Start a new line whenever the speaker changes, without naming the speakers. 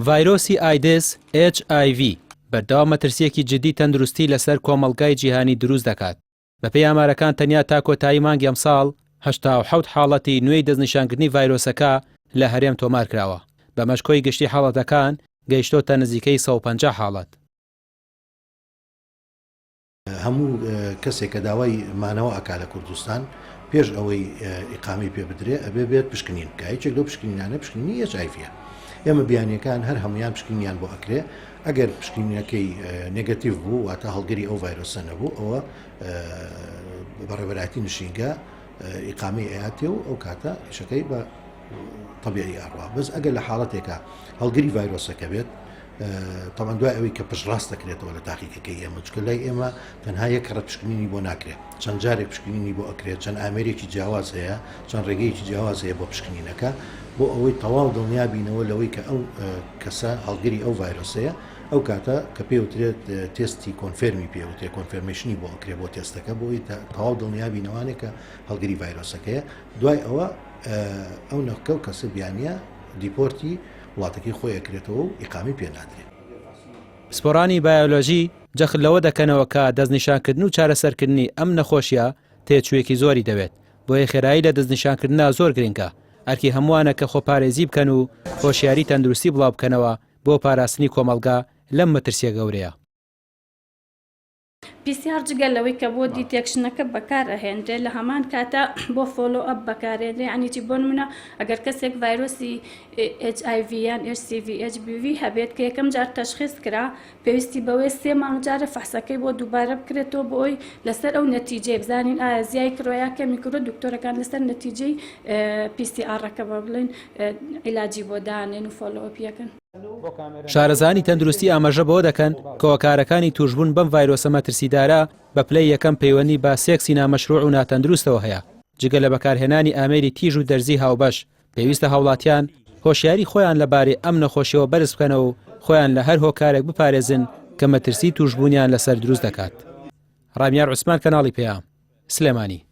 ڤایرۆسی ئایدز، HIV، بەردەوام مەترسییەکی جددی تەندروستی لەسەر کۆمەڵگای جیهانی دروست دەکات. بەپێی ئامارەکان تەنیا تا کۆتایی مانگی ئەمساڵ 87 حاڵەتی نوێی دەستنیشانکردنی ڤایرۆسەکە لە هەرێم تۆمارکراوە، بەمەش کۆی گشتی حاڵەتەکان گەیشتۆتە نزیکەی 150 حاڵەت.
هەموو کەسێک کە داوای مانەوە ئەکا لە کوردستان پێش ئەوەی ئیقامەی پێ بدرێ ئەبێ بێت پشکنین بکا یەکێک لەو پشکنینانە پشکنینی ئێچ ئای ڤیە ئێمە بیانیەکان هەر هەمویان پشکنینیان بۆ ئەکرێ ئەگەر پشکنینەکەی نێگەتیڤ بوو واتە هەڵگری ئەو ڤایرۆسە نەبوو ئەوە بەڕێوەبەرایەتی نشینگە ئیقامەی ئەیاتێ و ئەو کاتە ئیشەکەی بە طبیعی ئەڕوا بەس ئەگەر لە حاڵەتێکا هەڵگری ڤایرۆسەکە بێت تەبعەن دوای ئەوەی کە پشتڕاست دەکرێتەوە لە تاقیگەکەی ئێمە چونکە لای ئێمە تەنها یەک کەڕەت پشکنینی بۆ ناکرێت چەند جارێک پشکنینی بۆ ئەکرێت چەند ئامێرێکی جیاواز هەیە چەند ڕێگەیەکی جیاواز هەیە بۆ پشکنینەکە بۆ ئەوەی تەواو دڵنیا بینەوە لەوەی کە ئەو کەسە هەڵگری ئەو ڤایرۆسەیە ئەو کاتە کە پێوترێت تێستی confirm ی پێوترێت confirmation ی بۆ ئەکرێ بۆ تێستەکە بۆی تەواو دڵنیا بینەوانێک کە هەڵگری ڤایرۆسەکەیە دوای ئەوە ئەو نەکە و کەسە بیانە deport ی وڵاتەکەی خۆی ئەکرێتەوە و ئیقامەی پێ نادرێ.
پسپۆڕانی بایۆلۆژی جەخت لەوە دەکەنەوە کە دەستنیشانکردن و چارەسەرکردنی ئەم نەخۆشییە تێچوویەکی زۆری دەوێت، بۆیە خێرایی لە دەستنیشانکردندا زۆر گرنگە، ئەرکی هەمووانە کە خۆپارێزی بکەن و هۆشیاری تەندروستی بڵاوبکەنەوە بۆ پاراستنی کۆمەڵگە لەم مەترسییە گەورەیە.
PCR جگە لەوەی کە بۆ detection ەکە بەکار ئەهێنرێ لە هەمان کاتا بۆ follow up بەکارێنرێ یانی چی بۆ نمونە ئەگەر کەسێک ڤایرۆسی HIV یان HCV HBV هەبێت کە یەکەم جار تەشخیص کرا پێویستی بەوەیە سێ مانگ جارە فەحسەکەی بۆ دووبارە بکرێتەوە بۆ ئەوی لەسەر ئەو نەتیجەیە بزانین ئایا زیای کردوە یا کەمی کردوە دکتۆرەکان لەسەر نەتیجەی PCR ەکە بە بڵێن عیلاجی بۆ دانێن و follow up یەکەن.
شارەزایانی تەندروستی ئاماژە بەوە دەکەن کە هۆکارەکانی تووشبوون بەم ڤایرۆسە مەترسیدارە بە پلەی یەکەم پەیوەندی بە سێکسی نامەشروع و ناتەندروستەوە هەیە، جگە لە بەکارهێنانی ئامێری تیژ و دەرزی هاوبەش، پێویستە هاوڵاتیان هۆشیاری خۆیان لەبارەی ئەم نەخۆشیەوە بەرز بکەنەوە و خۆیان لە هەر هۆکارێک بپارێزن کە مەترسی تووشبوونیان لەسەر دروست دەکات. ڕامیار عوسمان کەناڵی پەیام، سلێمانی.